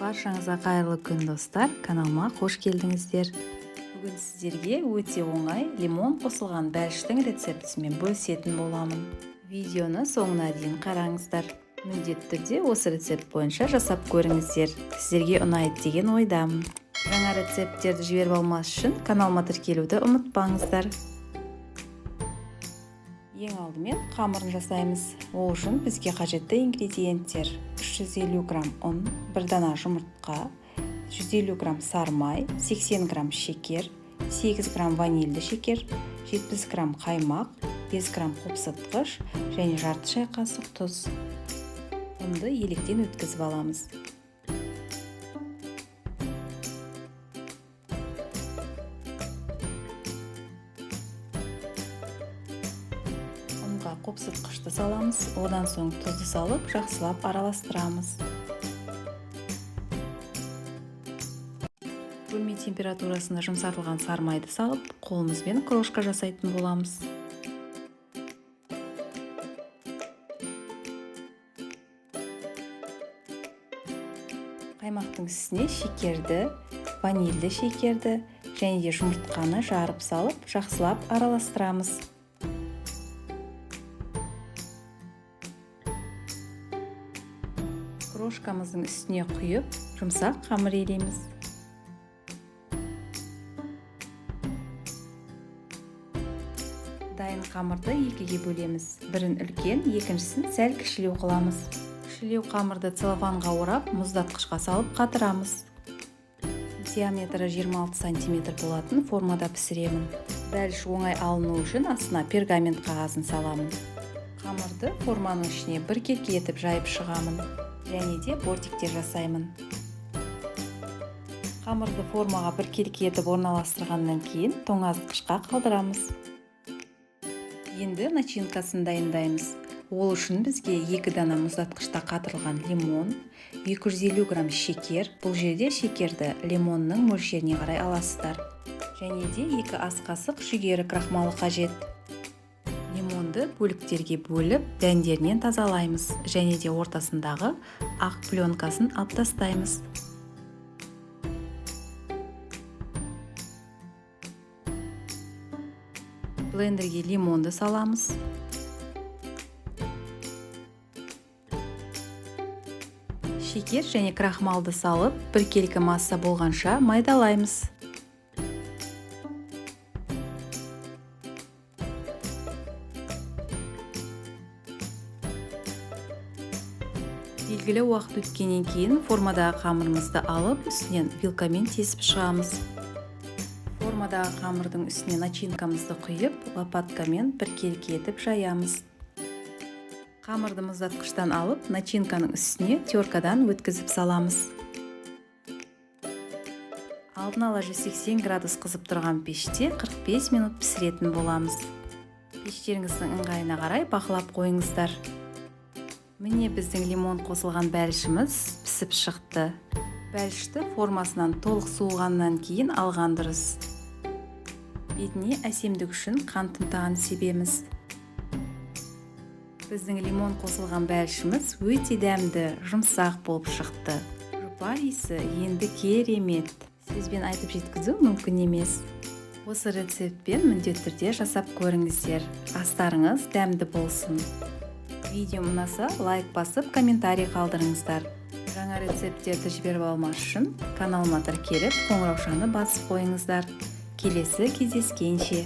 Баршаңызға қайырлы күн, достар! Каналыма қош келдіңіздер. Бүгін сіздерге өте оңай лимон қосылған бәліштің рецептісімен бөлісетін боламын. Видеоны соңына дейін қараңыздар. Міндетті түрде осы рецепт бойынша жасап көріңіздер. Сіздерге ұнайды деген ойдамын. Жаңа рецепттерді жіберіп алмас үшін каналыма тіркелуді ұмытпаңыздар. Ең алдымен қамырын жасаймыз. Ол үшін бізге қажетті ингредиенттер: 350 грамм ұн, 1 дана жұмыртқа, 150 грамм сары май, 80 грамм шекер, 8 грамм ванильді шекер, 70 грамм қаймақ, 5 грамм қопсытқыш және жарты шай қасық тұз. Ұнды електен өткізіп аламыз. Ұнға қопсытқышты саламыз, одан соң тұзды салып, жақсылап араластырамыз. Бөлме температурасында жұмсартылған сары майды салып, қолымызбен крошка жасайтын боламыз. Қаймақтың үстіне шекерді, ванильді шекерді және де жұмыртқаны жарып салып, жақсылап араластырамыз. Крошкамыздың үстіне құйып, жұмсақ қамыр илейміз. Дайын қамырды екіге бөлеміз. Бірін үлкен, екіншісін сәл кішілеу қыламыз. Кішілеу қамырды целлофанға орап, мұздатқышқа салып қатырамыз. Диаметрі 26 сантиметр болатын формада пісіремін. Бәліш оңай алыну үшін астына пергамент қағазын саламын. Қамырды форманың ішіне біркелкі етіп жайып шығамын. Және де бортиктер жасаймын. Қамырды формаға біркелкі етіп орналастырғаннан кейін тоңазытқышқа қалдырамыз. Енді начинкасын дайындаймыз. Ол үшін бізге 2 дана мұздатқышта қатырылған лимон, 250 грамм шекер, бұл жерде шекерді лимонның мөлшеріне қарай аласыздар. Және де 2 ас қасық жүгері крахмалы қажет. Лимонды бөліктерге бөліп, дәндерінен тазалаймыз және де ортасындағы ақ пленкасын алып тастаймыз. Блендерге лимонды саламыз. Шекер және крахмалды салып, біркелкі масса болғанша майдалаймыз. Белгілі уақыт өткеннен кейін формадағы қамырымызды алып, үстінен вилкамен тесіп шығамыз. Формадағы қамырдың үстіне начинкамызды құйып, лопаткамен біркелкі етіп жаямыз. Қамырды мұздатқыштан алып, начинканың үстіне теркадан өткізіп саламыз. Алдын ала 180 градус қызып тұрған пеште 45 минут пісіретін боламыз. Пештеріңіздің ыңғайына қарай бақылап қойыңыздар. Міне, біздің лимон қосылған бәлішіміз пісіп шықты. Бәлішті формасынан толық суығаннан кейін алған дұрыс. Бетіне әсемдік үшін қант ұнтағын себеміз. Біздің лимон қосылған бәлішіміз өте дәмді, жұмсақ болып шықты. Жұпар иісі енді керемет. Сөзбен айтып жеткізу мүмкін емес. Осы рецептпен міндетті түрде жасап көріңіздер. Астарыңыз дәмді болсын. Видео ұнаса, лайк басып, комментарий қалдырыңыздар. Жаңа рецепттерді жіберіп алмас үшін каналыма тіркеліп, қоңыраушаны басып қойыңыздар. Келесі кездескенше.